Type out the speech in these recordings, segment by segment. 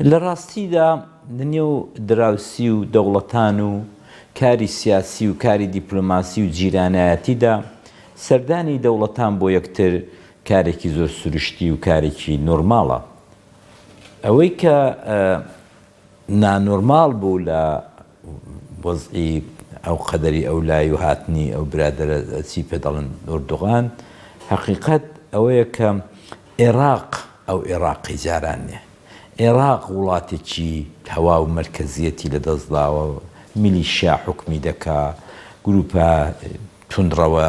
لە ڕاستیدا لە نێو دراوسی و دەوڵەتان و کاری سیاسی و کاری دیپلۆماسی و جیرانایەتیدا سەردانی دەوڵەتان بۆ یەکتر کارێکی زۆر سروشتی و کارێکی نۆرماڵە. ئەوەی کە نانۆرماڵ بوو لە وەزعی ئەو قەدەری ئەو لای و هاتنی ئەو برادەرە چی پێ دەڵێن ئۆردوغان، هەقیقەت ئەوەیە کە ئێراق ئەو ئێراقەی جاران نیە. ئێراق وڵاتێکی تەواو مەرکەزیەتی لە دەست داوە، میلیشیا حوکمی دەکا، گروپە توندڕەوە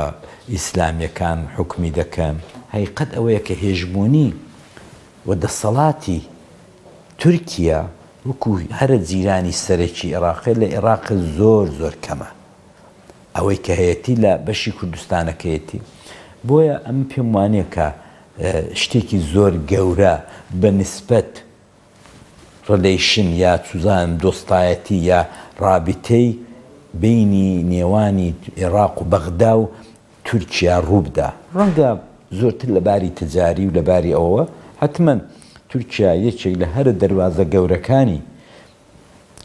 ئیسلامیەکان حوکمی دەکەن. هەقیقەت ئەوەیە کە هێژمۆنی و دەسەڵاتی تورکیا وەکو هەرە جیرانی سەرەکی ئێراقێ لە ئێراقێ زۆر زۆر کەمە. ئەوەی کە هەیەتی لە بەشی کوردستانەکەیەتی. بۆیە ئەمن پێم وانیە کە شتێکی زۆر گەورە بە نیسبەت relation یا چوزانم دۆستایەتی یا ڕابیتەی بەینی نێوانی ئێڕاق و بەغدا و تورکیا ڕووبدا. ڕەنگە زۆرتر لە باری تجاری و لە باری ئەوەوە حەتمەن تورکیا یەکێک لە هەرە دەروازە گەورەکانی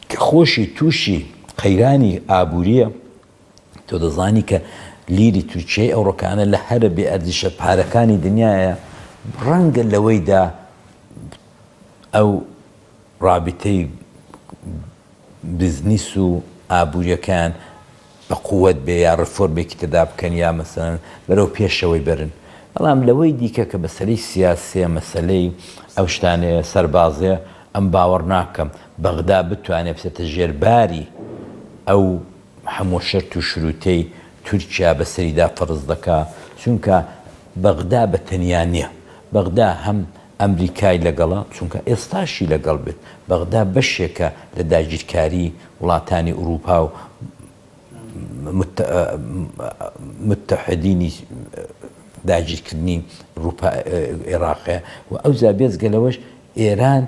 کە خۆشی تووشی قەیرانی ئابوورییە، تۆ دەزانی کە لیری تورکیای ئەوڕۆکانە لە هەرە بێ ئەرزشە پارەکانی دنیایە، ڕەنگە لەوەیدا ئەو ڕابیتەی بزنیس و ئابووریەکەیان بە قووەت بێ یا ڕفۆرمێکی تێدا بکەن یا مەسەلەن بەرەو پێشەوەی بەرن. بەڵام لەوەی دیکە کە مەسەلەی سیاسیە، مەسەلەی ئەو شتانەیە سەربازیە، ئەم باوەڕ ناکەم بەغدا بتوانێ بچێتە ژێر باری ئەو هەموو شەرت و شروتەی تورکیا بەسەریدا فەرز دەکا، چونکە بەغدا بە تەنیا نیە. بەغدا هەم ئەمریکای لەگەڵە، چونکە ئێستاشی لەگەڵ بێت، بەغدا بەشێکە لە داگیرکاری وڵاتانی ئورووپا و متحدینی داگیرکردنی ئورووپا ئێراقێ و ئەوجا بێجگە لەوەش ئێران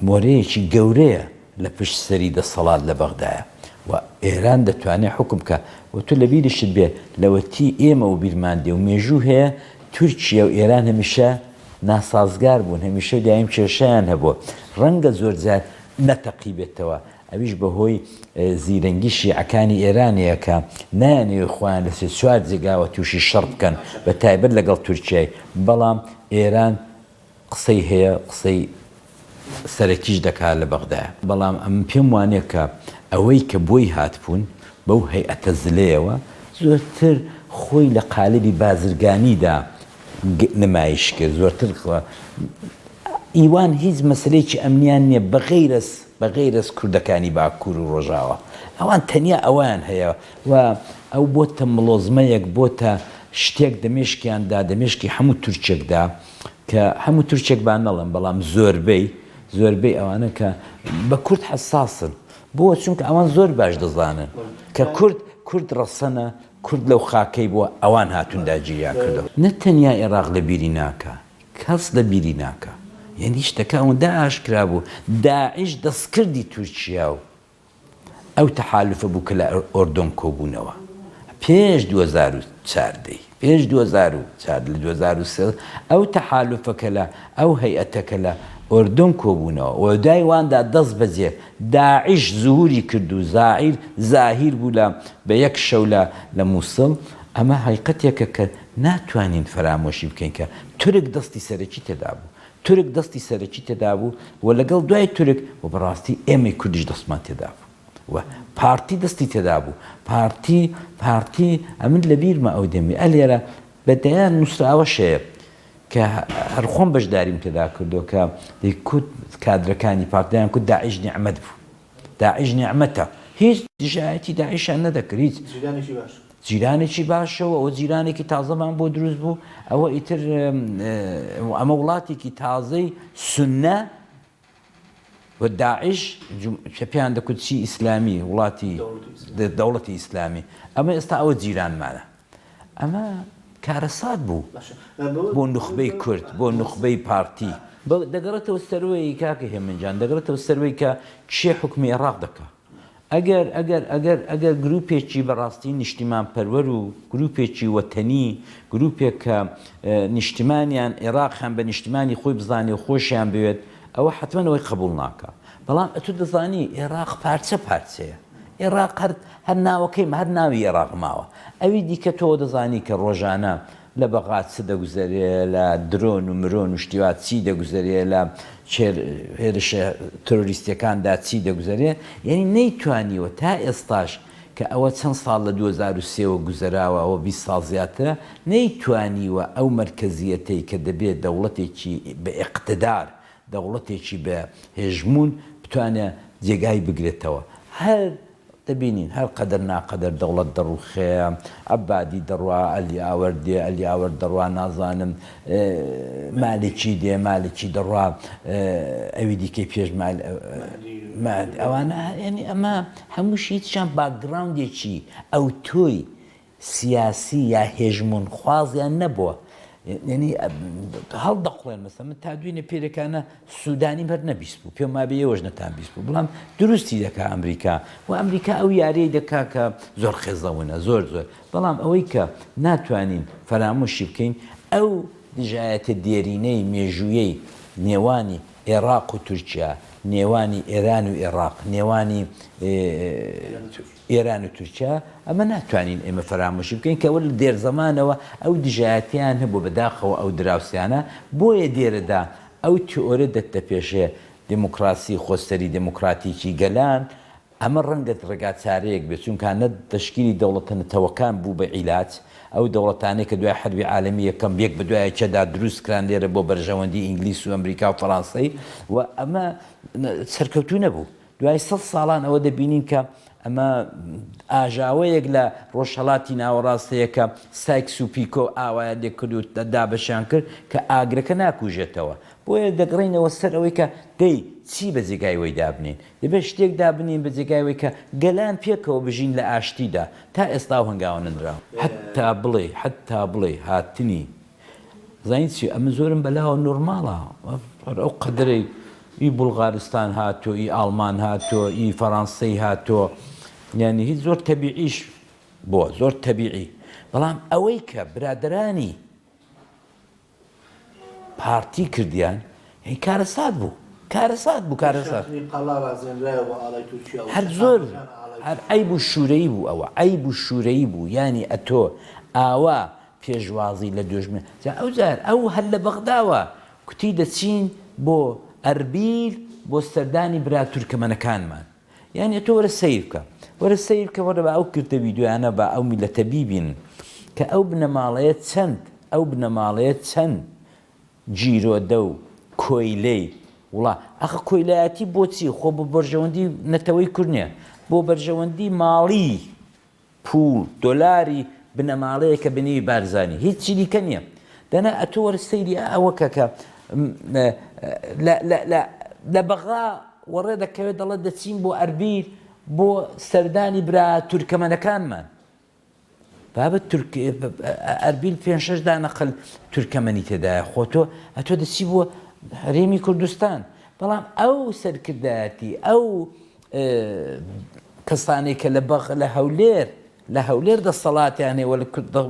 مۆرەیەکی گەورەیە لە پشت سەری دەسەڵات لە بەغدایە و ئێران دەتوانێ حوکم بکا و تۆ لە بیریشت بێ لەوەتی ئێمە وبیرمان دێ و مێژوو هەیە تورکیە و ئێران هەمیشە ناسازگار بوون هەمیشە دایم کێشەیان هەبووە ڕەنگە زۆر جار نەتەقیبێتەوە ئەویش بە هۆی زیرەنگی شیعەکانی ئێرانەیە کە نایانەوێ خۆیان لە سێ چوار جێگاوە تووشی شەڕ بکەن بە تایبەت لەگەڵ تورکیای بەڵام ئێران قسەی هەیە قسەی سەرەکیش دەکات لە بەغدایە. بەڵام ئەمن پێم وانیە کە ئەوەی کە بۆی هاتبوون بەو هەیئەتە زلەیەوە زۆرتر خۆی لە قالبی بازرگانیدا نمایش کرد زۆرتر ئیوان هیچ مەسەلەیەکی ئەمنیان نیە بەغەیرەز بەغەیرەز کوردەکانی باکوور و ڕۆژاوا ئەوان تەنیا ئەوەیان هەیە و ئەو بۆتە مڵۆزمەیەک بۆتە شتێک دە مێشکیاندا دە مێشکی هەموو تورکێکدا کە هەموو تورکێک با نەڵێم بەڵام زۆربەی زۆربەی ئەوانە کە بە کورد حەساسن بۆ چونکە ئەوان زۆر باش دەزانن کە کورد کورد ڕەسەنە کورد لەو خاکەی بووە ئەوان هاتوون داگیریان کردووە. نە تەنیا ئێراق لە بیری ناکا کەس لە بیری ناکا یانی شتەکە ئەوەندە ئاشکرا بوو داعش دەستکردی تورکیا و ئەو تەحالوفە بوو کە لە ئۆردۆن کۆبوونەوە پێش 2014 ی پێش 2004 لە 2003 ئەو تەحالوفە کە لە ئەو هەیئەتە کە لە ئۆردۆن کۆبوونەوە و دوای واندا دەست بەجێ داعش زهوری کرد و زاعیر زاهیر بوو لە بە یەک شەو لە لە موسڵ ئەمە هەیقەتێکە کە ناتوانین فەرامۆشی بکەین کە تورک دەستی سەرەکی تێدا بوو تورک دەستی سەرەکی تێدا بوو و لەگەڵ دوای تورک و بەڕاستی ئێمەی کوردیش دەستمان تێدا بوو و پارتی دەستی تێدا بوو پارتی پارتی ئەمن لە بیرمە ئەو دەمی ئەلێرە بە دەیان نووسراوەش هەیە کە هەر خۆم بەشداریم تێدا کردووە کە دەیکوت کادرەکانی پارتیان کوت داعش نیعمەت بوو داعش نیعمەتە هیچ دژایەتی داعشیان نەدەکرد هیچ جیرانێکی باش جیرانێکی باشەوە ئەوە جیرانێکی تازەمان بۆ دروست بوو ئەوە ئیتر ئەمە وڵاتێکی تازەی سنە و داعش کە پێیان دەکوت چی ئیسلامی وڵاتی دەوڵەتی ئیسلامی ئەمە ئێستا ئەوە جیرانمانە ئەمە کارەسات بوو بۆ نوخبەی کورد بۆ نوخبەی پارتی دەگەڕێتەوە سەروەی کاکە هێمن جان دەگەڕێتەوە سەروەی کە کێ حوکمی عێڕاق دەکا ئەگەر ئەگەر ئەگەر ئەگەر گروپێکی بەڕاستی نیشتیمانپەروەر و گروپێکی وەتەنی گروپێک کە نیشتیمانیان عێڕاقیان بە نیشتیمانی خۆی بزانێ و خۆشیان بوێت. ئەوە حەتمەن ئەوەی قبوڵ ناکا. بەڵام ئەتوو دەزانی ئێراق پارچە پارچەیە. ئێراق هەر هەر ناوەکەی هەر ناوی ئێراق ماوە. ئەوی دیکە تۆ دەزانی کە ڕۆژانە لە بەغا چ دەگوزەرێ، لە درۆن و مرۆن و شتی وا چی دەگوزەرێ، لە هێرشە ترۆریستیەکاندا چی دەگوزەرێ، یانی نەیتوانیوە تا ئێستاش کە ئەوە چەند ساڵ لە 2003 وە گوزەراوە ئەوە 20 ساڵ زیاترە نەیتوانیوە ئەو مەرکەزیەتەی کە دەبێ دەوڵەتێکی بە ئیقتدار دەوڵەتێکی بە هێژموون بتوانێ جێگای بگرێتەوە. هەر دەبینین هەر قەدەر ناقەدەر دەوڵەت دەڕووخێ، عەبادی دەڕوا، ئەلیاوەر دێ، ئەلیاوەر دەڕوا، نازانم مالکی دێ، مالکی دەڕوا، ئەوی دیکەی پێش مال ئەوانە یانی ئەمە هەمووشی هیچیان باکگراوندێکی ئەوتۆی سیاسی یا هێژموونخوازیان نەبووە یعنی هەڵدەقڵێن مەسە من تا دوێنێ پێرەکانە سوودانیم هەر نەبیست بوو پێم وابێ ئێوەش نەتان بیست بوو بەڵام دروستی دەکا ئەمریکا و ئەمریکا ئەو یاریەی دەکا کە زۆر قێزەونە زۆر زۆر بەڵام ئەوەی کە ناتوانین فەرامۆشی بکەین ئەو دژایەتە دێرینەی مێژوویەی نێوانی ئێڕاق و تورکیا نێوانی ئێران و ئێڕاق نێوانی ئێران و تورکیا، ئەمە ناتوانین ئێمە فەرامۆشی بکەین کە ئەوە لە دێرزەمانەوە ئەو دژایەتییان هەبووە بەداخەوە ئەو دراوسێیانە، بۆیە دێرەدا ئەو تیئۆرە دەتتە پێشێ دێموکڕاسی خۆسەری دێموکڕاتیکی گەلان، ئەمە ڕەنگە ڕێگاچارەیەک بێت چونکا نە تەشکیلی دەوڵەتە نەتەوەکان بوو بە عیلاج، ئەو دەوڵەتانەی کە دوای حەربی عالەمی یەکەم یەک بە دوای یەکێدا دروست کران لێرە بۆ بەرژەوەندی ئینگلیس و ئەمریکا و فەڕانسەی و ئەمە سەرکەوتوو نەبوو. دوای سەد ساڵان ئەوە دەبینین کە ئەمە ئاژاوەیەک لە ڕۆژهەڵاتی ناوەڕاست هەیە کە سایکس و پیکۆ ئاوایان لێ کرد و دابەشیان کرد کە ئاگرەکە ناکوژێتەوە. بۆیە دەگەڕێینەوە سەر ئەوەی کە دەی چی بە جێگای وەی دابنێین؟ دەبێت شتێک دابنێین بە جێگای وەی کە گەلان پێکەوە بژین لە ئاشتیدا. تا ئێستا ئەو هەنگاوە نەنراوە. حەتتا بڵێی، حەتتا بڵێی هاتنی زانی چی ئەمن زۆرم بەلاوە نۆرماڵە هەر ئەو قەدرەی ئی بوڵغارستان هاتۆ ئی ئاڵمان هاتۆ ئی فەرانسەی هاتۆ یعنی هیچ زۆر تەبیعیش بۆ زۆر تەبیعی بەڵام ئەوەی کە برادرانی پارتی کردیان هی کارەسات بوو کارەسات بوو کارەسات هەر زۆر هەر عیب و شوورەی بوو ئەوە عیب و شوورەی بوو ینی ئەتۆ ئاوا پێشوازی لە دوژمن جا ئەو جار ئەو هەر لە بەغداوە کوتی دەچین بۆ ئەربیل بۆ سەردانی برا تورکەمەنەکانمان یانی ئەتۆ وەرە سەیر بکە وەرە سەیر بکە وەرە با ئەو کرتە ویدیۆیانە با ئەو میلەتە بیبینن کە ئەو بنەماڵەیە چەند ئەو بنەماڵەیە چەند گیرۆدە و کۆیلەی وڵا ئەخە کۆیلایەتی بۆچی خۆ بۆ بەرژەوەندی نەتەوەی کورد نییە بۆ بەرژەوەندی ماڵی پووڵ دۆلاری بنەماڵەیەکە بە نێوی بارزانی هیچی دیکە نییە دەنا ئەتۆ وەرە سەیری ئەوە کە کە لە بەغا وەڕێ دەکەوێت دەڵێت دەچین بۆ ئەربیل بۆ سەردانی برا تورکەمەنەکانمان بابە تورک ئەربیل پێ شەش دانە قەل تورکەمەنی تێدایە خۆ تۆ ئەتۆ دەچی بۆ هەرێمی کوردستان بەڵام ئەو سەرکردایەتی ئەو کەسانەی کە لە بەغ لە هەولێر لە هەولێر دەسەڵاتیان هەیە و لە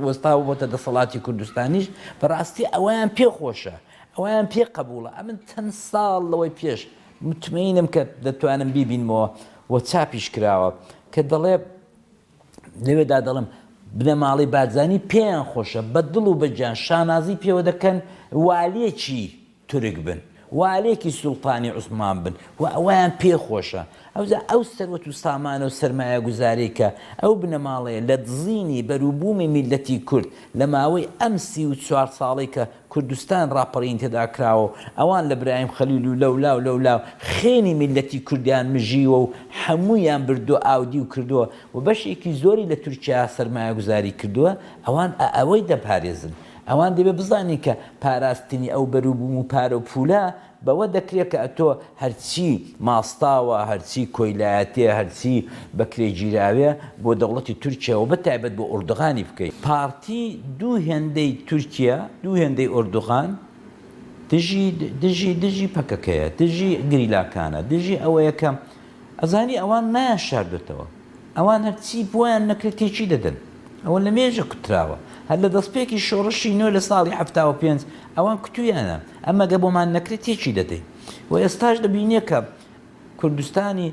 وەستاوە بۆتە دەسەڵاتی کوردستانیش بەڕاستی ئەوەیان پێ خۆشە ئەوەیان پێ قبوڵە ئەمن چەند ساڵ لەوەی پێش متمەینم کە دەتوانم بیبینمەوە و چاپیش کراوە کە دەڵێ لەوێدا دەڵێم بنەماڵەی بارزانی پێیان خۆشە بە دڵ و بە گیان شانازی پێوە دەکەن والیەکی تورک بن والێکی سوڵتانی عوسمان بن و ئەوەیان پێ خۆشە. ئەوجا ئەو سەروەت و سامانە و سەرمایەگوزارەی کە ئەو بنەماڵەیە لە دزینی بەروبوومی میللەتی کورد لە ماوەی ئەم 34 ساڵەی کە کوردستان ڕاپەڕینی تێدا کراوە و ئەوان لە برایم خەلیل و لەولا و لەولا خێنی میللەتی کوردیان مژیوە و هەموویان بردووە ئاودیو کردووە و بەشێکی زۆری لە تورکیا سەرمایەگوزاری کردووە ئەوان ئەوەی دەپارێزن. ئەوان دەبێ بزانین کە پاراستنی ئەو بەروبووم و پارە و پوولە بەوە دەکرێ کە ئەتۆ هەرچی ماستاوە، هەرچی کۆیلایەتیە، هەرچی بەکرێگیراویە بۆ دەوڵەتی تورکیا و بەتایبەت بۆ ئوردوغانی بکەی. پارتی دوو هێندەی تورکیا، دوو هێندەی ئوردوغان دژی دژی دژی پەکەکەیە، دژی گریلاکانە، دژی ئەوەیە کە ئەزانی ئەوان نایانشاردۆتەوە. ئەوان هەرچی بۆیان نەکرێت تێکی دەدەن. ئەوە لە مێژە کوتراوە. هەر لە دەستپێکی شۆڕشی نوێ لە ساڵی 75 ئەوان کوتویانە ئەمە گە بۆمان نەکرێت تێکی دەدەین. و ئێستاش دەبینێ کە کوردستانی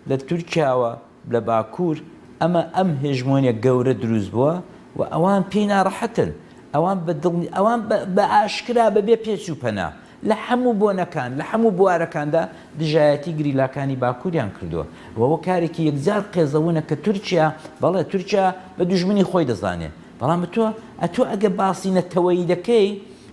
لە تورکیاوە لە باکوور ئەمە ئەم هێژمۆنیە گەورە دروست بووە و ئەوان پێی ناڕەحەتن ئەوان بە دڵنی ئەوان بە ئاشکرا بە بێ پێچ و پەنا لە هەموو بۆنەکان لە هەموو بوارەکاندا دژایەتی گریلاکانی باکووریان کردووە و ئەوە کارێکی یەکجار قێزەونە کە تورکیا بەڵێ تورکیا بە دوژمنی خۆی دەزانێ بەڵام تۆ ئەتۆ ئەگە باسی نەتەوەیی دەکەی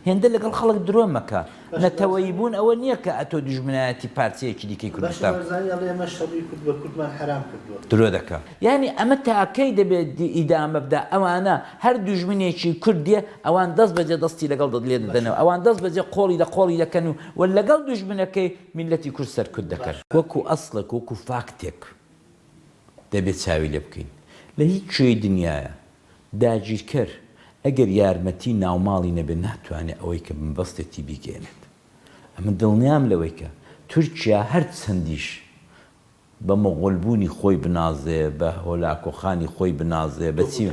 هێندە لەگەڵ خەڵک درۆ مەکە. نەتەوەیی بوون ئەوە نییە کە ئەتۆ دوژمنایەتی پارچەیەکی دیکەی باشە کوردستان بکەی. بارزانی ئەڵێ ئێمە شەڕی کورد بە کوردمان حەرام کردووە. درۆ دەکا. یانی ئەمە تا کەی دەبێ ئیدامە بدا ئەوانە هەر دوژمنێکی کورد دێ ئەوان دەست بەجێ دەستی لەگەڵ لێ دەدەنەوە ئەوان دەست بەجێ قۆڵی لە قۆڵی دەکەن و و لەگەڵ دوژمنەکەی میللەتی کورد سەرکوت دەکەن. وەکوو ئەسڵێک وەکوو فاکتێک دەبێ چاوی لێ بکەین. لە هیچ کوێی دنیایا داگیرکەر ئەگەر یارمەتی ناوماڵی نەبێت ناتوانێت ئەوەی کە مەبەستێتی بیگەیەنێت. ئەمن دڵنیام لەوەی کە تورکیا هەر چەندیش بە مۆغۆل بوونی خۆی بنازێ، بە هۆلاکۆخانی خۆی بنازێ، بە چی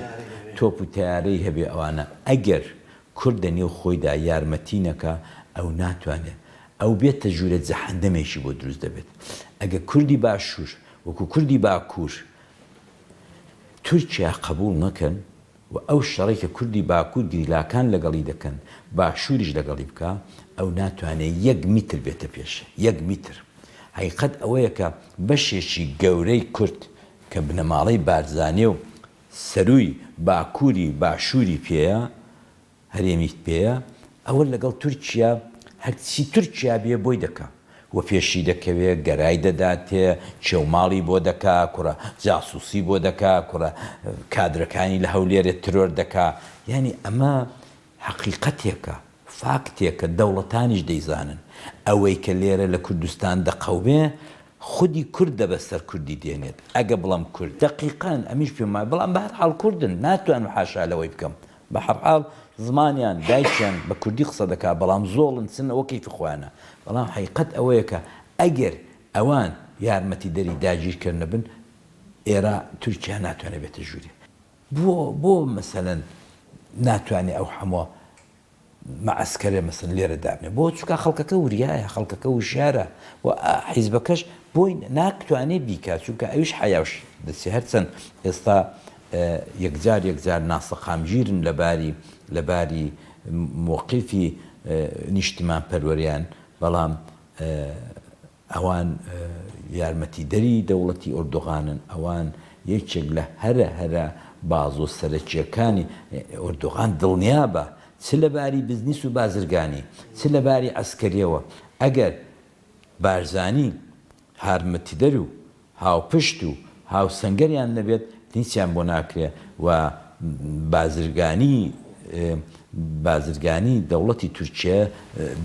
تۆپ و تەیارەی هەبێ ئەوانە ئەگەر کورد لە نێو خۆیدا یارمەتی نەکا ئەو ناتوانێت ئەو بێتە ژوورە جەحەندەمێکی بۆ دروست دەبێت. ئەگەر کوردی باشوور وەکوو کوردی باکوور تورکیا قبوڵ نەکەن و ئەو شەڕەی کە کوردی باکور گریلاکان لەگەڵی دەکەن باشوریش لەگەڵی بکا ئەو ناتوانێ یەک میتر بێتە پێشێ یەک میتر حەقیقەت ئەوەیە کە بەشێکی گەورەی کورد کە بنەماڵەی بارزانیە و سەروی باکوری باشوری پێیە هەرێمی پێیە ئەوە لەگەڵ تورکیا هەرچی تورکیا بێ بۆی دەکا و پێشی دەکەوێ گەرای دەداتێ کێوماڵی بۆ دەکا کوڕە جاسوسی بۆ دەکا کوڕە کادرەکانی لە هەولێرێ ترۆر دەکا یانی ئەمە حەقیقەتێکە فاکتێکە دەوڵەتانیش دەیزانن ئەوەی کە لێرە لە کوردستان دەقەومێ خودی کوردە بەسەر کوردی دێنێت ئەگە بڵێم کورد دەقیقەن ئەمیش پێم وایە بەڵام بەهەرحاڵ کوردن ناتوانم حاشا لەوەی بکەم بە هەرحاڵ زمانیان دایکیان بە کوردی قسە دەکا بەڵام زۆڵن چن ئەوە کەیفی خۆیانە بەڵام حەقیقەت ئەوەیە کە ئەگەر ئەوان یارمەتیدەری داگیرکەر نەبن ئێرا تورکیا ناتوانێ بێتە ژوورێ بۆ بۆ مەسەلەن ناتوانێ ئەو حەمۆ مەعەسکەرێ مەسەن لێرە دابنێ بۆ چونکە خەڵکەکە وریایە خەڵکەکە وشیارە و حیزبەکەش بۆی ناکتوانێ بیکا چونکە ئەویش حەیاوش دەچێ هەرچەند ئێستا یەکجار یەکجار ناسەقامگیرن لە باری لە باری مۆقیفی نیشتمان پەروەریان بەڵام ئەوان یارمەتیدەری دەوڵەتی ئۆردوغانن، ئەوان یەکێک لە هەرە هەرە بازۆ سەرەکییەکانی ئۆردوغان، دڵنیابە چ لە باری بزنیس و بازرگانی، چ لە باری عەسکەرییەوە، ئەگەر بارزانی هارمەتیدەر و هاوپشت و هاوسەنگەریان نەبێت هیچیان بۆ ناکرێ و بازرگانی بازرگانی دەوڵەتی تورکیە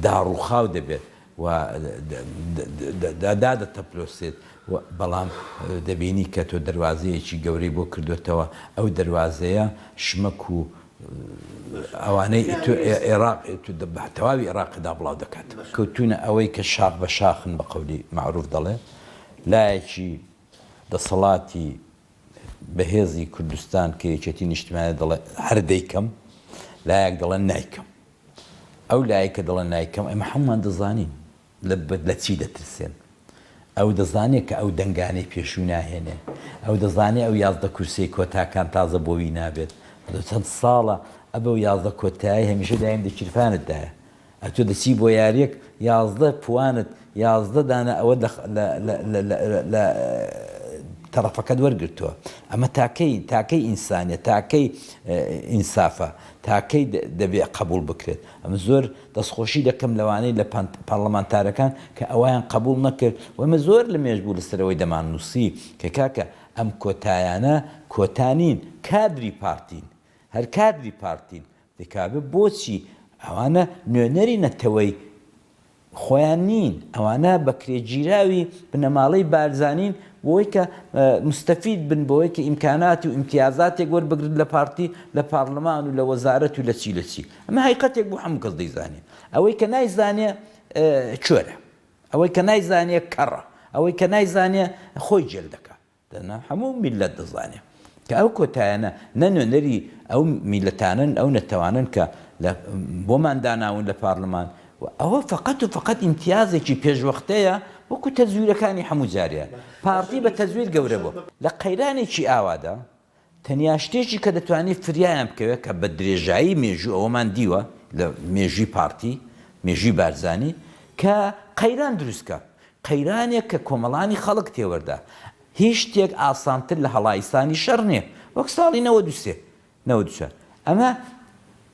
داڕووخاو دەبێت و دادەتەپلۆسێت و بەڵام دەبینی کە تۆ دەروازەیەکی گەورەی بۆ کردۆتەوە ئەو دەروازەیە شمەک و ئەوانەی ئێراق تەواوی ئێراقدا بڵاو دەکات. کەوتوونە ئەوەی کە شاخ بە شاخن بە قەولی مەعروف دەڵێ لایەکی دەسەڵاتی بەهێزی کوردستان کە یەکێتی نیشتمانی دەڵێ هەر دەیکەم، لایەک دەڵێن نایکەم. ئەو لایەک کە دەڵێن نایکەم ئێمە هەموومان دەزانین لە چی دەترسێن. ئەو دەزانێ کە ئەو دەنگانەی پێشوو ناهێنێ. ئەو دەزانێ ئەو 11 کورسیەی کۆتاکان تازە بۆ وی نابێت. چەند ساڵە ئەبەو 11 کۆتایی هەمیشە دایم دە کیرفانتدایە. ئەتۆ دەچی بۆ یاریەک 11 پوانت 11 دانە ئەوە لە تەڕەفەکەت وەرگرتووە ئەمە تاکەی تاکەی ئینسانیە تاکەی ئینسافە تاکەی دەبێ قبول بکرێت ئەمە زۆر دەستخۆشی دەکەم لەوانەی لە پەرلەمانتارەکان کە ئەویان قبول نەکرد و ئەمە زۆر لە مێژ بوو لەسەرەوەی دەماننووسی کە کاکە ئەم کۆتایانە کۆتا نین کادری پارتین هەر کادری پارتین دەکابێ بۆچی ئەوانە نوێنەری نەتەوەی خۆیان نین ئەوانە بەکرێگیراوی بنەماڵەی بارزانین بۆی کە مستەفید بن بۆی کە ئیمکانات و ئیمتیازاتێک وەربگرن لە پارتی لە پارلمان و لە وەزارەت و لە چی لە چی ئەمە هەیقەتێک بوو هەموو کەس دەیزانێ ئەوەی کە نایزانێ کوێرە ئەوەی کە نایزانێ کەڕە ئەوەی کە نایزانێ خۆی جێل دەکا دەنا هەموو میللەت دەزانێ کە ئەو کۆتایانە نە نوێنەری ئەو میللەتانەن ئەو نەتەوانەن کە لە بۆمان داناون لە پارلمان و. و ئەوە فەقەت و فەقەت ئیمتیازێکی پێشوەختەیە وەکو تەزویرەکانی هەموو جارێ پارتی بە تەزویر گەورە بووە. لە قەیرانێکی ئاوادا تەنیا شتێکی کە دەتوانێت فریایان بکەوێت کە بە درێژایی مێژوو ئەوەمان دیوە لە مێژووی پارتی، مێژووی بارزانی کە قەیران دروست کە. قەیرانێک کە کۆمەڵانی خەڵک تێوەردا. هیچ شتێک ئاسانتر لە هەڵایسانی شەڕ نییە وەک ساڵی 93. 94. ئەمە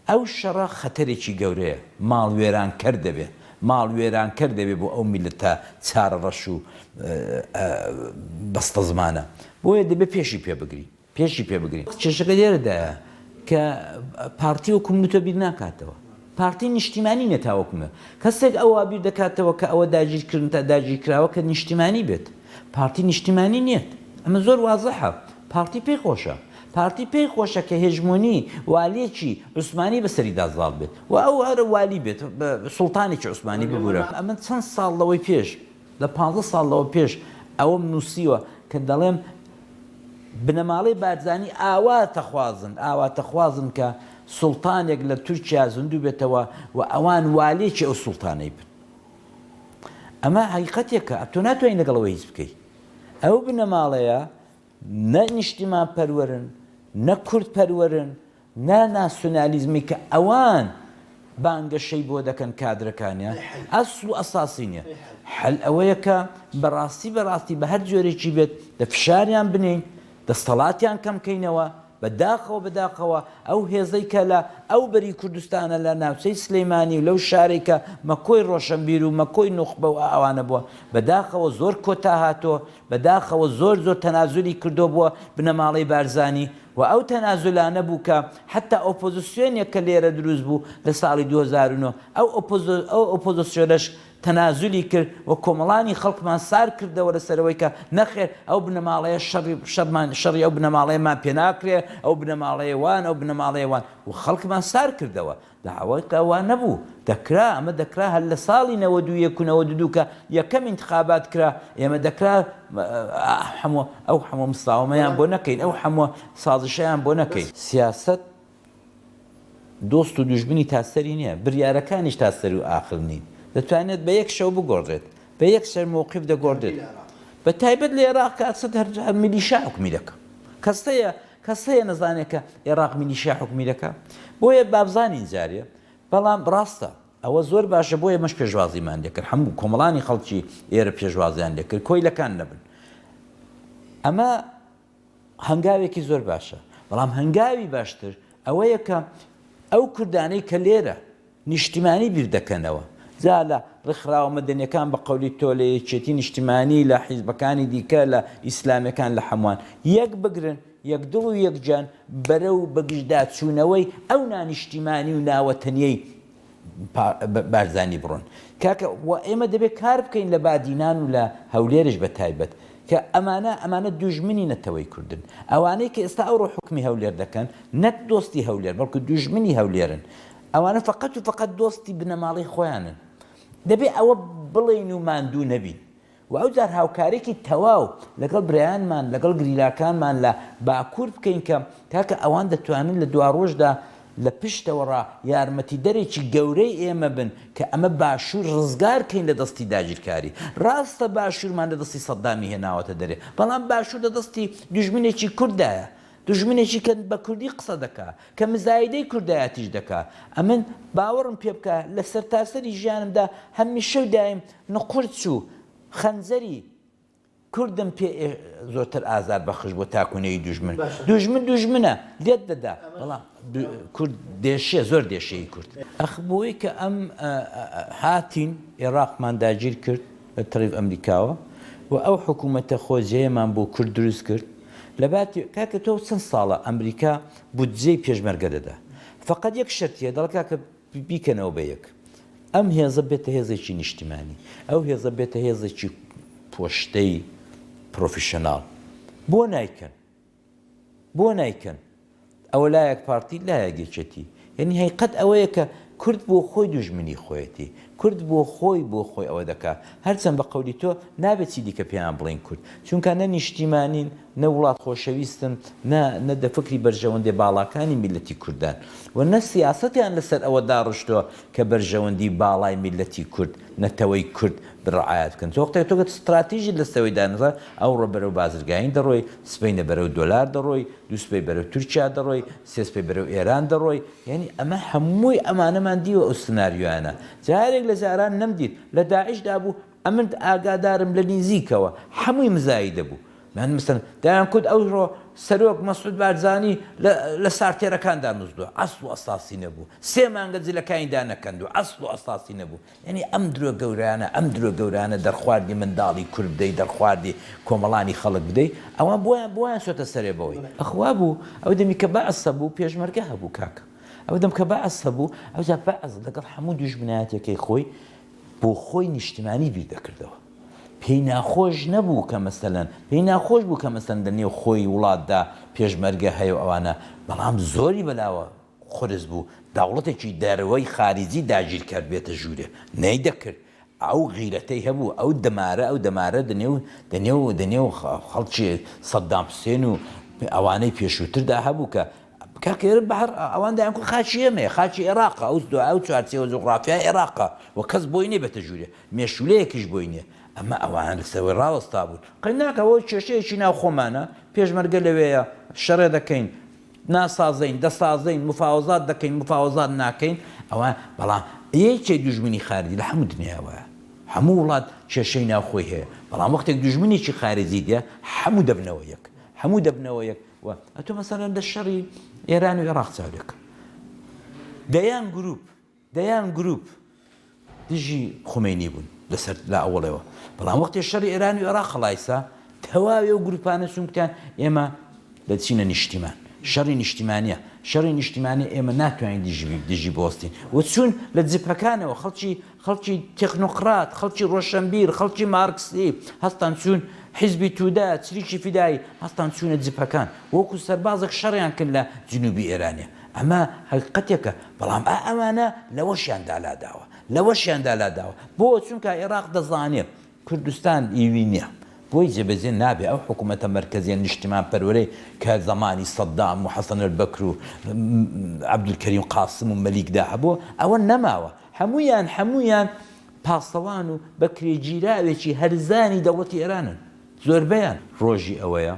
ئەو شەڕە خەتەرێکی گەورەیە، ماڵوێرانکەر دەبێ، ماڵوێرانکەر دەبێ بۆ ئەو میللەتە چارەڕەش و بەستەزمانە. بۆیە دەبێ پێشی پێ بگرین، پێشی پێ بگرین. کێشەکە لێرەدایە کە پارتی وەکو من و تۆ بیر ناکاتەوە. پارتی نیشتیمانی نیە تاوەکو من. کەسێک ئەوا بیر دەکاتەوە کە ئەوە داگیرکردن تا داگیرکراوە کە نیشتیمانی بێت. پارتی نیشتیمانی نیە. ئەمە زۆر وازحە. پارتی پێی خۆشە. پارتی پێی خۆشە کە هێژمۆنی والیەکی عوسمانی بەسەریدا زاڵ بێت و ئەو هەر والی بێت، سوڵتانێکی عوسمانی ببورە. ئەمن چەند ساڵ لەوەی پێش، لە پانزە ساڵ لەوە پێش ئەوەم نووسیوە کە دەڵێم بنەماڵەی بارزانی ئاواتەخوازن، ئاواتەخوازن کە سوڵتانێک لە تورکیا زیندوو بێتەوە و ئەوان والیەکی ئەو سوڵتانەی بن. ئەمە حەقیقەتێکە، تۆ ناتوانی لەگەڵ ئەوە هیچ بکەی. ئەو بنەماڵەیە نە نیشتیمان پەروەرن، نە کورد پەروەرن، نە ناسیۆنالیزمی کە ئەوان بانگەشەی بۆ دەکەن کادرەکانیان ئەسڵ و ئەساسی نیە. حەل ئەوەیە کە بەڕاستی بەڕاستی بە هەر جۆرێکی بێت دە فشاریان بنێین، دەستەڵاتیان کەم کەینەوە، بە داخەوە بە داخەوە ئەو هێزەی کە لە ئەو بەری کوردستانە لە ناوچەی سلیمانی و لەو شارەی کە مەکۆی ڕۆشەنبیر و مەکۆی نوخبە و ئەوانە بووە بە داخەوە زۆر کۆتا هاتۆ بە داخەوە زۆر زۆر تەنازولی کردۆ بووە بنەماڵەی بارزانی و ئەو تەنازولانە بوو کە حەتا ئۆپۆزسیۆنێک کە لێرە دروست بوو لە ساڵی 2009 ئەو ئەو ئۆپۆزسیۆنەش تەنازولی کرد و کۆمەڵانی خەڵکمان سار کردەوە لەسەر ئەوەی کە نەخێر ئەو بنەماڵەیە شەڕی شەڕمان شەڕی ئەو بنەماڵەیەمان پێ ناکرێ ئەو بنەماڵەیە وان ئەو بنەماڵەیە وان و خەڵکمان سار کردەوە داوای وا نەبوو دەکرا ئەمە دەکرا هەر لە ساڵی 91 و 92 کە یەکەم ئینتخابات کرا ئێمە دەکرا هەموو ئەو هەموو مساومەیان بۆ نەکەین ئەو هەموو سازشیان بۆ نەکەین. سیاسەت دۆست و دوژمنی تا سەری نییە، بریارەکانیش تا سەر و ئاخر نین، دەتوانێت بە یەک شەو بگۆڕدرێت، بە یەک سەر مەوقیف دەگۆڕدرێت، بە تایبەت لە ئێراق کە ئەسەد هەر هەر میلیشا حوکمی دەکا، کەس هەیە کەس هەیە نەزانێت کە ئێراق میلیشیا حوکمی دەکا؟ بۆیە بابزانین جارێ، بەڵام ڕاستە ئەوە زۆر باشە بۆیە ئێمەش پێشوازیمان لێکرد، هەموو کۆمەڵانی خەڵکی ئێرە پێشوازیان لێکرد، کۆیلەکان نەبن. ئەمە هەنگاوێکی زۆر باشە، بەڵام هەنگاوی باشتر ئەوەیە کە ئەو کوردانەی کە لێرە نیشتیمانی بیر دەکەنەوە، جا لە ڕێکخراوە مەدەنیەکان بە قەولی تۆ، لە یەکێتی نیشتیمانی، لە حیزبەکانی دیکە، لە ئیسلامیەکان، لە هەمووان یەک بگرن، یەک دڵ و یەک گیان بەرەو بەگژداچوونەوەی ئەو نانیشتیمانی و ناوەتەنیەی بارزانی بڕۆن کاکە و ئێمە دەبێت کار بکەین لە بادینان و لە هەولێرش بە تایبەت کە ئەمانە ئەمانە دوژمنی نەتەوەی کوردن ئەوانەی کە ئێستا ئەوڕۆ حوکمی هەولێر دەکەن نەک دۆستی هەولێر بەڵکو دوژمنی هەولێرن ئەوانە فقط و فقط دۆستی بنەماڵەی خۆیانن دەبێ ئەوە بڵێین و ماندوو نەبین و ئەوجار هاوکاریەکی تەواو لەگەڵ برایانمان لەگەڵ گریلاکانمان لە باکوور بکەین کە کاکە ئەوان دەتوانن لە دواڕۆژدا لە پشتەوەڕا یارمەتیدەرێکی گەورەی ئێمە بن کە ئەمە باشوور ڕزگار کەین لە دەستی داگیرکاری. ڕاستە باشوورمان لە دەستی سەدامی هێناوەتە دەرێ بەڵام باشوور لە دەستی دوژمنێکی کورددایە. دوژمنێکی کە بە کوردی قسە دەکا، کە مزایدەی کوردایەتیش دەکا. ئەمن باوەڕم پێ بکە لە سەرتاسەری ژیانمدا هەمیشە و دایم نقورچ و خەنجەری کوردم پێ زۆرتر ئازار بەخش بووە تاکو نەی دوژمن. دوژمن دوژمنە لێت دەدا بەڵام کورد دێشێ زۆر دێشێی کورد. ئەخ بۆی کە ئەم هاتین ئێڕاقمان داگیر کرد لە تەریف ئەمریکاوە و ئەو حکوومەتە خۆجێیەمان بۆ کورد دروست کرد لەباتی کاکە تۆ چەند ساڵە ئەمریکا بودجەی پێشمەرگە دەدا فەقەت یەک شەرتیە دەڵێ کاکە بیکەنەوە بە یەک ئەم هێزە بێتە هێزێکی نیشتیمانی ئەو هێزە بێتە هێزێکی پۆشتەی پرۆفیشناڵ بۆ نایکەن بۆ نایکەن ئەوە لایەک پارتی لایەک یەکێتی یعنی هەیقەت ئەوەیە کە کورد بۆ خۆی دوژمنی خۆیەتی. کورد بۆ خۆی بۆ خۆی ئەوە دەکا. هەرچەند بە قەولی تۆ نابێ چی دیکە پێیان بڵێین کورد. چونکا نە نیشتیمانین، نە وڵات خۆشەویستن، نە نە دە فکری بەرژەوەندێ باڵاکانی میللەتی کوردان و نە سیاسەتیان لە سەر ئەوە داڕشتووە کە بەرژەوەندی باڵای میللەتی کورد، نەتەوەی کورد ڕعایەت بکەن. وەختێک تۆ ستراتیژت لە سەوەی دانرا، ئەوڕۆ بەرەو بازرگانی دەڕۆی، سبەینە بەرەو دۆلار دەڕۆی، دووسبەی بەرەو تورکیا دەڕۆی، سێسبەی بەرەو ئێران دەڕۆی، یانی ئەمە هەمووی ئەمانەمان دیوە ئەو سناریۆیانە. جارێک لە جاران نەمدیت لە داعشدا بوو، ئەمن ئاگادارم لە نیزیکەوە هەمووی مزایدە بوو. من مەسەلەن دەیانکوت ئەوڕۆ سەرۆک مەسعود بارزانی لە لە سارتێرەکاندا نووستووە، ئەسڵ و ئەساسی نەبوو. سێ مانگە جلەکانی دانەکەندووە، ئەسڵ و ئەساسی نەبوو. یانی ئەم درۆ گەورانە ئەم درۆ گەورانە دەرخواردی منداڵی کورد بدەی دەرخواردی کۆمەڵانی خەڵک بدەی ئەوان بۆیان بۆیان چۆتە سەرێ بەوەی ئەخ وابوو ئەو دەمی کە بەعس هەبوو پێشمەرگە هەبوو کاکە ئەو دەم کە بەعس هەبوو ئەوجا بەعس لەگەڵ هەموو دوژمنایەتەکەی خۆی بۆ خۆی نیشتمانی بیر دەکردەوە پێی ناخۆش نەبوو کە مەسەلەن پێی ناخۆش بوو کە مەسەن لە نێو خۆی وڵاتدا پێشمەرگە هەیە و ئەوانە بەڵام زۆری بەلاوە قورس بوو دەوڵەتێکی دەرەوەی خاریجی داگیرکەر بێتە ژوورێ نەیدەکرد ئەو غیرەتەی هەبوو ئەو دەمارە ئەو دەمارە دەنێو دەنێو دەنێو خەڵکی سەدام حوسێن و ئەوانەی پێشووتردا هەبوو کە کاکە ئێرە بە هەر ئەوان دەیانکوت خاکی ئێمەیە خاکی ئێراقە ئەو ئەو چوارچێوە جوغرافیای ئێراقە و کەس بۆی نییە بێتە ژوورێ مێشوولەیەکیش بۆی نییە ئەمە ئەوانە لەسەرەوەی ڕاوەستابوون قەی ناکا ئەوە کێشەیەکی ناو خۆمانە پێشمەرگە لەوێیە شەڕێ دەکەین ناسازین، دەسازین، مفاوەزات دەکەین، مفاوەزات ناکەین، ئەوە بەڵام یەکێ دوژمنی خارجی لە هەموو دنیا وایە، هەموو وڵات کێشەی ناوخۆی هەیە، بەڵام وەختێک دوژمنێکی خارجی دێ هەموو دەبنەوە یەک، هەموو دەبنەوە یەک و ئەتۆ مەسەلەن لە شەڕی ئێران و ئێراق چاو لێکە دەیان گروپ دەیان گروپ دژی خومەینی بوون لەسەر لە ئەوەڵەوە، بەڵام وەختێ شەڕی ئێران و ئێراق هەڵایسا تەواوی ئەو گروپانە چوون کوتیان ئێمە دەچینە نیشتیمان، شەڕی نیشتیمانیە، شەڕی نیشتیمانی ئێمە ناتوانین دژی دژی بوەستین و چوون لە جبهەکانەوە خەڵکی خەڵکی تێکنۆقرات، خەڵکی ڕۆشەنبیر، خەڵکی مارکسی هەستان چوون حیزبی تودە، چریکی فیدایی هەستان چوونە جبهەکان وەکو سەربازێک شەڕیان کرد لە جنوبی ئێرانێ. ئەمە هەقیقەتێکە، بەڵام ئا ئەوانە لەوەشیان دا لاداوە، لەوەشیان دا لاداوە، بۆ؟ چونکە ئێراق دەزانێ کوردستان ئیوی نیە، بۆی جێبەجێ نابێ، ئەو حکوومەتە مەرکەزیە نیشتیمانپەروەرەی کە زەمانی سەدام و حەسەن ئەلبەکر و عەبدولکەریم قاسم و مەلیکدا هەبوو، ئەوە نەماوە، هەموویان هەموویان پاسەوان و بەکرێگیراوێکی هەرزانی دەوڵەتی ئێرانن، زۆربەیان. ڕۆژی ئەوەیە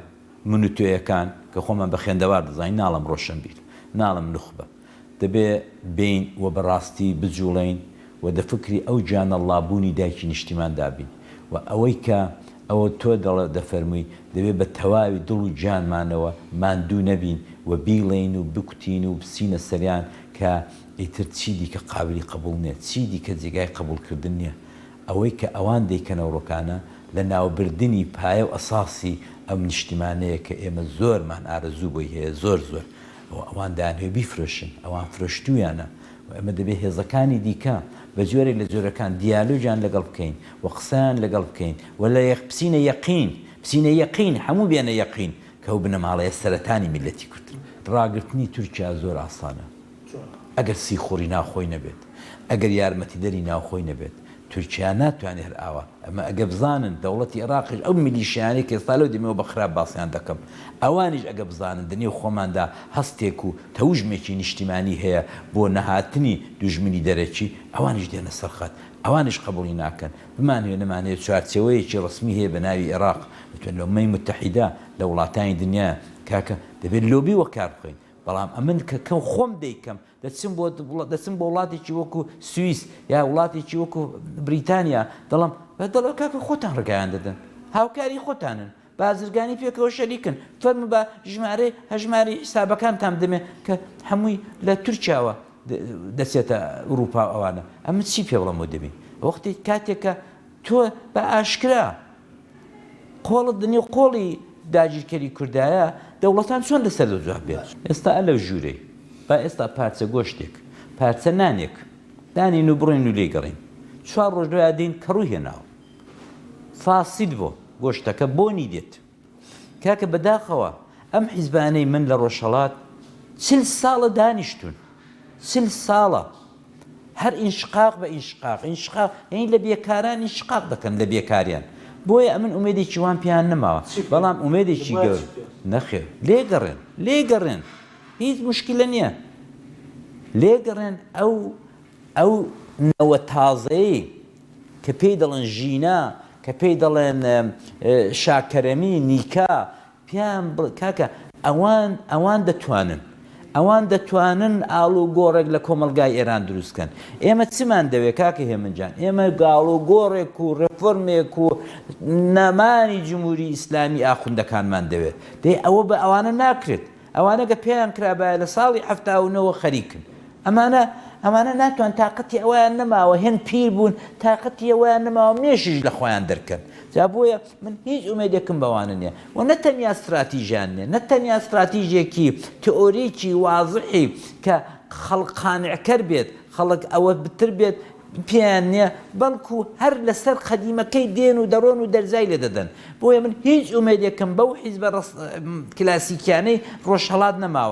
من و تۆیەکان کە خۆمان بە خوێندەوار دەزانین، ناڵێم ڕۆشنبیر، ناڵێم نوخبە، دەبێ بێین و بە ڕاستی بجووڵێین و دە فکری ئەو گیانەڵڵا بوونی دایکی نیشتیماندا بین و ئەوەی کە ئەوە تۆ دەڵێ دەفەرمووی دەبێ بە تەواوی دڵ و گیانمانەوە ماندوو نەبین و بیڵێین و بکوتین و بچینە سەریان کە ئیتر چی دیکە قابلی قەبووڵ نییە، چی دیکە جێگای قەبووڵ کردن نییە. ئەوەی کە ئەوان دەیکەنە ڕۆکانە لە ناوبردنی پایە و ئەساسی ئەم نیشتیمانەیە کە ئێمە زۆرمان ئارەزوو بۆی هەیە زۆر زۆر و ئەوان دەیانهەوێ بیفرۆشن ئەوان فرۆشتوویانە و ئێمە دەبێ هێزەکانی دیکە بە جۆرێک لە جۆرەکان دیالۆگیان لەگەڵ بکەین و قسەیان لەگەڵ بکەین و لە یەک بچینە یەقین بچینە یەقین هەموو بێنە یەقین کە ئەو بنەماڵەیە سەرەتانی میللەتی کوردن. ڕاگرتنی تورکیا زۆر ئاسانە. ئەگەر سیخوڕی ناوخۆی نەبێت، ئەگەر یارمەتیدەری ناوخۆی نەبێت، تورکیا ناتوانێت هەر ئاوا، ئەمە ئەگەر بزانن دەوڵەتی ئێراقیش ئەو میلیشیانەی کە ئێستا لەو دەمەوە بە خراپ باسیان دەکەم، ئەوانیش ئەگەر بزانن دە نێو خۆماندا هەستێک و تەوژمێکی نیشتیمانی هەیە بۆ نەهاتنی دوژمنی دەرەکی، ئەوانیش دێنە سەر خەت، ئەوانیش قەبوڵی ناکەن، بمانهەوێ نەمانهەوێ چوارچێوەیەکی ڕەسمی هەیە بە ناوی ئێراق، دەتوانن لە ئومەمی موتەحیدە، لە وڵاتانی دنیا، کاکە دەبێت لۆبی وەکار بخەین. بەڵام ئەمن کە کەم خۆم دەیکەم دەچم بۆ دەچم بۆ وڵاتێکی وەکو سوئیس یا وڵاتێکی وەکو بریتانیا دەڵم دەڵێ کاکە خۆتان ڕگایان دەدەن هاوکاری خۆتانن بازرگانی پێکەوە شەریکن فەرمو بە ژمارەی هەژماری حیسابەکانتان بدەمێ کە هەمووی لە تورکیاوە دەچێتە ئوروپا و ئەوانە ئەمن چی پێ بڵێم بۆ دەبی وەختی کاتێک کە تۆ بە ئاشکرا قۆڵت لە نێو قۆڵی داگیرکەری کوردایە، دەوڵەتان چۆن لەسەر دە جواب بێت؟ ئێستا ئە لەو ژوورەی با ئێستا پارچە گۆشتێک، پارچە نانێک دانێین و بڕۆین و لێی گەڕێین. چوار ڕۆژ دوایە دێین کەڕووی هێناوە. فاسید بۆ گۆشتەکە بۆنی دێت. کاکە بەداخەوە ئەم حیزبانەی من لە ڕۆژهەڵات چل ساڵە دانیشتوون. چل ساڵە. هەر ئینشقاق بە ئینشقاق ئینشقاق یانی لە بێکاران ئینشقاق دەکەن لە بێکاریان بۆیە ئەمن ئومێدێکی وام پێیان نەماوە چی بکەن؟ بەڵام ئومێدێکی دەبوایە گەور چی بکەن؟ نەخێر لێگەڕێن لێگەڕێن هیچ موشکیلە نییە لێگەڕێن ئەو ئەو نەوە تازەیەی کە پێی دەڵێن ژینا کە پێی دەڵێن شاکەرەمی نیکا پێیان بڵێ کاکە ئەوان ئەوان دەتوانن ئەوان دەتوانن ئاڵوگۆڕێک لە کۆمەڵگای ئێران دروست کەن. ئێمە چمان دەوێ کاکە هێمن جان؟ ئێمە گاڵوگۆڕێک و ڕێفۆرمێک و نەمانی جمهوری ئیسلامی ئاخوندەکانمان دەوێت. دەی ئەوە بە ئەوانە ناکرێت. ئەوانە گە پێیان کرابایە لە ساڵی 79 وە خەریکن. ئەمانە ئەمانە ناتوان تاقەتی ئەوەیان نەماوە هێند پیر بوون تاقەتی ئەوەیان نەماوە مێشیش لە خۆیان دەرکەن. جا بۆیە من هیچ ئومێدێکم بەوانە نیە و نە تەنیا ستراتیژیان نیە، نە تەنیا ستراتیژێکی تئۆریکی وازحی کە خەڵک قانعکەر بێت، خەڵک ئەوە بتر بێت پێیان نیە، بەڵکو هەر لەسەر قەدیمەکەی دێن و دەڕۆن و دەرزای لێ دەدەن. بۆیە من هیچ ئومێدێکم بەو حیزبە کلاسیکیانەی ڕۆژهەڵات نەماوە.